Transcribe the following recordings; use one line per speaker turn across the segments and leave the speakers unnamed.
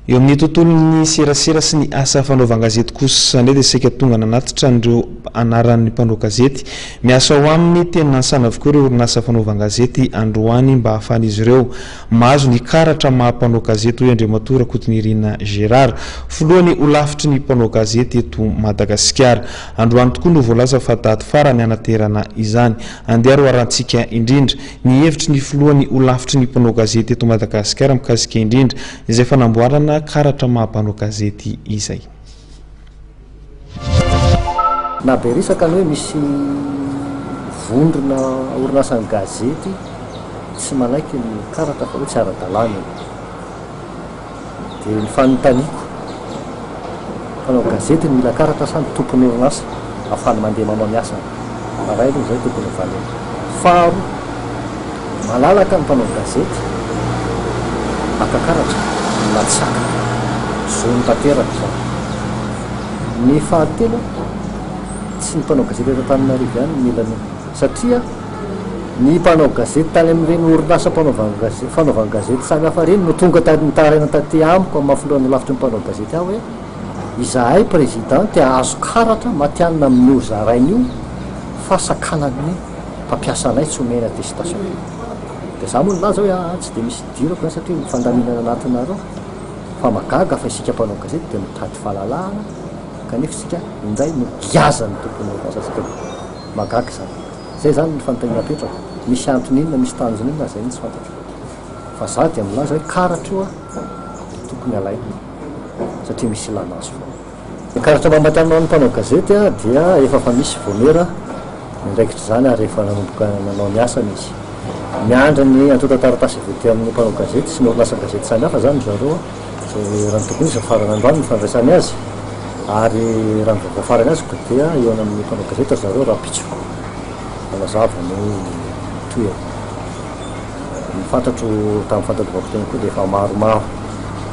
Eo amin'ny tontolon'ny serasera sy ny asa fanaovan-gazety kosa indray dia saika tonga nanatitra an'ireo anaran'ny mpanao gazety miasa ao aminy teny Nansana avokoa ireo orinasa fanaovan-gazety androany mba hahafahan'izy ireo mahazo ny karatra maha mpanao gazety hoy Andriamatoa Rakotonirina Gérard, filohan'ny holafitry ny mpanao gazety eto Madagasikara. Androany tokoa no voalaza fa daty farany hanaterana izany. Andeha ary ho arahantsika indrindra ny hevitry ny filohan'ny holafitry ny mpanao gazety eto Madagasikara mikasika indrindra izay fanamboarana karatra maha mpanao gazety izay.
Na be resaka ny hoe misy vondrona orinasan'ny gazety tsy manaiky ny karatra fa hoe tsy ara-dalàna io. Dia ny fanontaniako, mpanao gazety no mila karatra sa ny tompon'ny orinasa ahafahany mandeha manao ny asany? Iray aloha izay tokony ho valiana. Faharoa, malalaka ny mpanao gazety maka karatra na tsy haka. Zony tanteraka izany. Ny fahatelo, tsy ny mpanao gazety eto Antananarivo ihany no mila an'io satria ny mpanao gazety tany amin'ireny orinasa fanaovan-gazety samihafa ireny no tonga nitaraina taty amiko amin'ny maha filohan'ny holafitry ny mpanao gazety ahy hoe izahay président te hahazo karatra matihanina amin'io zaraina io fa sakanan'ny mpampiasa anay tsy omeny attestation. Dia za moa nilaza hoe aa tsy dia misy idirako izany satria fandaminana anatinareo fa mahagaga fa isika mpanao gazety dia mitady fahalalahana kanefa isika indray no giazan'ny tompon'ny orinasa antsika. Mahagaga izany. Zay zany ny fanontaniana apetrako. Misy antony inona, misy tanjona inona, zay mihitsy fantatro. Fa za dia milaza hoe karatra io dia tokony alaina satria misy ilana azy foana. Ny karatra maha matihanina ho an'ny mpanao gazety dia efa fa misy voamera miandraikitra izany ary efa nanomboka nanao ny asany izy. Miandry ny antontan-taratasy avy ety amin'ny mpanao gazety sy ny orinasan-gazety samihafa izany ry zareo izay raha ny tokony ho izy farany androany ny fandraisany azy ary raha ny vaovao farany azoko dia hihaona amin'ny mpanao gazety ry zareo rahampitso hanazava ny tohiny. Ny fantatro tamin'ny fandalovako teny koa dia efa maromaro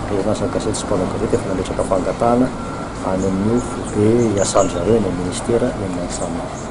ny orinasan-gazety sy mpanao gazety efa nametraka fangatahana any amin'io foibe iasan-dry zareo eny amin'ny ministera eny Antsahamanitra.